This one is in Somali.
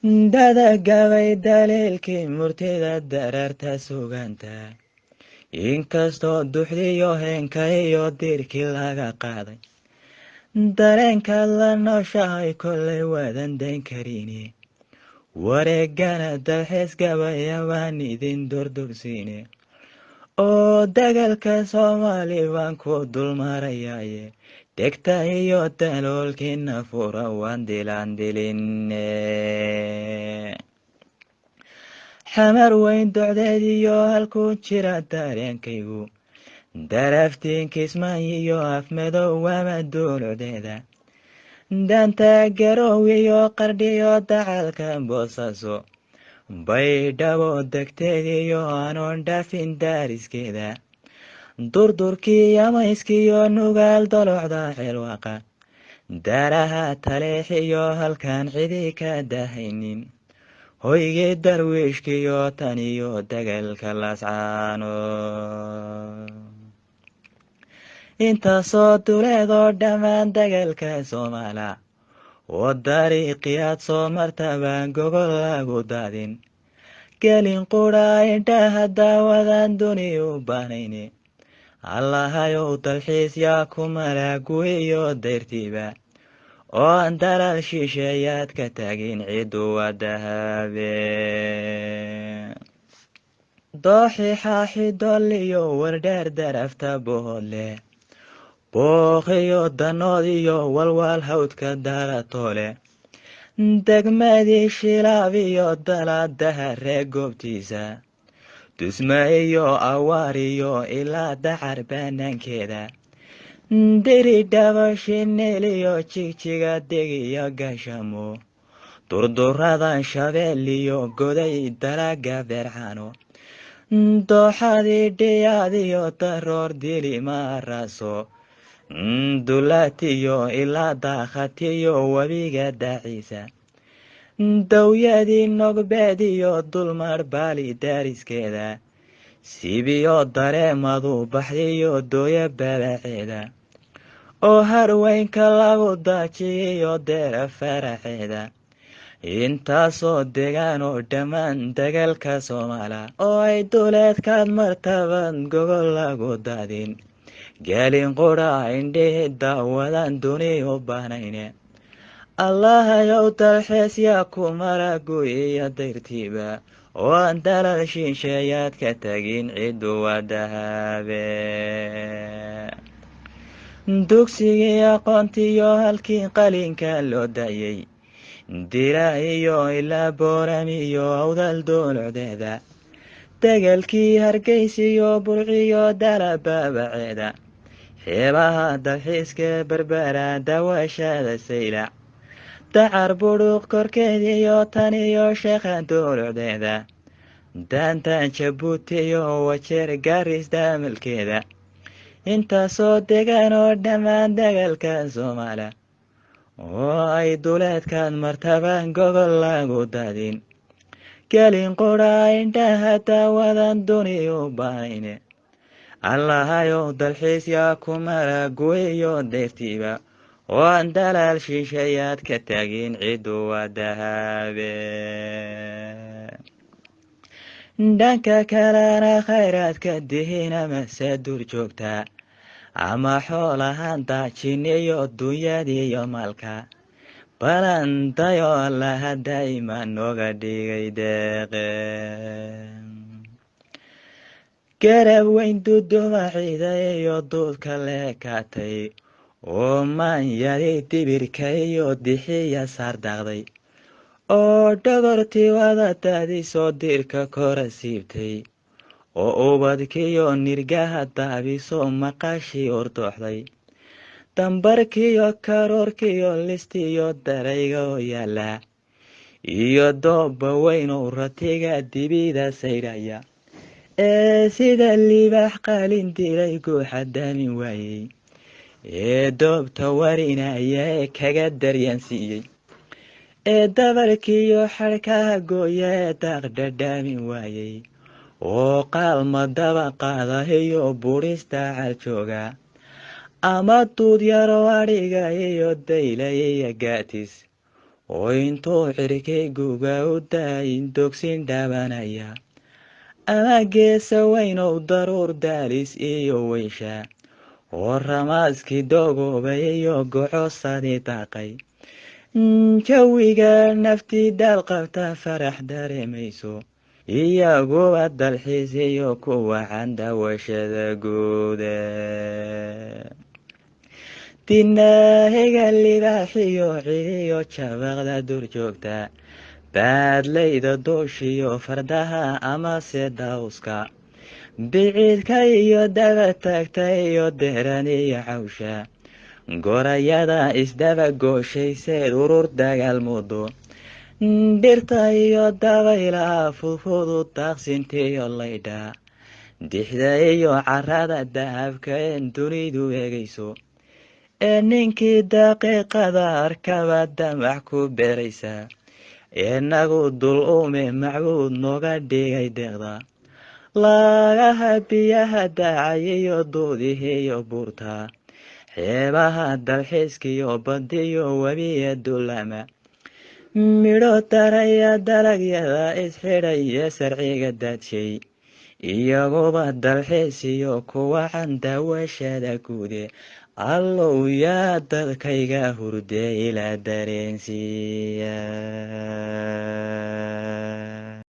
Dada gabay daliilkii murtida daraarta suganta, inkastoo duxdiyo heenka iyo diirkii laga qaaday, dareenkaad la nooshahay kollay waadan dayn karini. Wareegana dalxiis gabaya baan idin durdursiine, oo dagalka Soomaali baan ku dulmarayaaye, dhegta iyo daloolkiina fura, waan dilaan diline. Xamar weyn docdeed iyo halkuu jira dareenkaygu, daraftiin Kismaayo iyo Afmadow ama duulucdeeda, daanta Garow iyo Qardhiyo dacalka Boosaaso, Baydhabo degteed iyo anoon dhaafin daariskeeda, durdurkii Yamayskiyo Nugaal dolocda Ceelwaaqa, daaraha Taleex iyo halkaan cidi ka dahaynin hoygii darwiishkiyo tan iyo dagalka Laascaano. Intaasoo duleedoo dhammaan dagalka Soomaala oo dariiqiyaad soo martabaan gogol lagu daadin, gelin qura indhaha daawadan duni u baanayne. Allahayow dalxiis yaa ku malaagu iyo dayrtiiba, oo aan dalaal shisheeyaad ka taagin, ciddu waa dahabe. Dooxi Xaaxidol iyo Wardheer, darafta Bohodleh, Booqiyo Danood iyo Walwaal, hawdka Daaratoole, degmadii Shilaab iyo Dalaadaha ree goobtiisa, Dusma iyo Awaar iyo ilaa Dacar banaankeeda, Diridhaba, Shineel iyo Jigjiga degiyo Gashamo, durduradan Shabeel iyo Goday, dalaga Beerxaano, dooxadii Dhiyaad iyo Daroor, Dilimaaraso, Dulaatiyo ilaa Daakhatiyo webiga daaciisa, dawyadii Nogbeed iyo Dulmar Baali daariskeeda, Sibiyo dareemadu baxdiyo dooya babaceeda, oo harweynka lagu daajiyiyo deera faraxeeda. Intaasoo degaan oo dhammaan dagalka Soomaala oo ay duleedkaad martaban gogol lagu daadin, gelin qura indhihi daawadan duni u bahnayne. Allahayow dalxiis yaa ku maragu iyo dayrtiiba, oo aan dalal shinsheeyaad ka tagin, ciddu waa dahabe. Dugsigii aqoontiyo halkii qalinka loo daayay, Dila iyo ilaa Booram iyo Awdal doolocdeeda, degelkii Hargeysiyo Burciyo dalababaceeda, xeebaha dalxiiska Berbera, daawashada Saylac, Dacar Budhuq korkeediyo tan iyo Sheekha doolocdeeda, daantan Jabuuti iyo Wajeer Garis daamalkeeda. Intaasoo degaan oo dhammaan dagalka Soomaaliya oo ay duleedkaad martabaan gogol lagu daadin, gelin qura indhaha daawadan duni u baanayne. Allahayow dalxiis yaa ku maragu iyo deyrtiiba, oo aan dalaal shisheeyaad ka tagin, ciddu waa dahabe. Dhanka kalena khayraadka dihin amase dur joogta ama xoolahan daajin iyo dunyadiiyo maalka balantayo, Allaha daa'ima nooga dhigay deeqe. Garab weyn duduma ciida iyo duudka leekaatay, oo maanyadii dibirka iyo dixiya saardaaqday, oo dhogortii wada daadisoo diirka kora siibtay, oo ubadkiyo nirgaha daabiso maqashii ordooxday, dambarkiyo karoorkiyo listiyo darayga oo yaala, iyo dooba weyn oo ratiga dibida sayraya, ee sida libaax qalin dilay guuxa daamin waayey, ee doobta warinaya ee kaga daryaansiiyey, ee dabarkiyo xadhkaha gooya ee daaq dhadhaamin waayey, oo qaalma daba qaada iyo burista caljooga, ama duud yaro adhiga iyo dayla iyo gaatis. Oo intuu cirkayguga u daayin dogsin dhaabanaya, ama geesa weynow daruur daalis iyo weysha, oo ramaaskii dogoobay iyo gocosadii daaqay, jawiga naftii daal qabta farax dareemayso, iyaguba dalxiis iyo kuwa candawashada guude. Dinaahiga libaaxiyo cidiyo jabaqda durjoogta, baadlayda dooshiyo fardaha amase dawska, biciidka iyo daba taagta iyo deran iyo cawsha, gorayada isdaba gooshayseed urur dagaal mudo, dhirta iyo dabaylaha fudfudud daaqsintiyo laydha, dixda iyo carada dahabka een dunidu eegayso, ee ninkii daqiiqada arkaba damac ku beeraysa, inagu dul ume macbuud nooga dhigay deeqda, lagaha biyaha daacay iyo duudihiyo buurta, xeebaha dalxiiskiyo badiyo webiya dulama, midho daraya dalagyada isxidhaya sarciga daadshay, iyaguba dalxiis iyo kuwa candawashada guude. Allow yaa dadkayga hurde ila dareensiiya.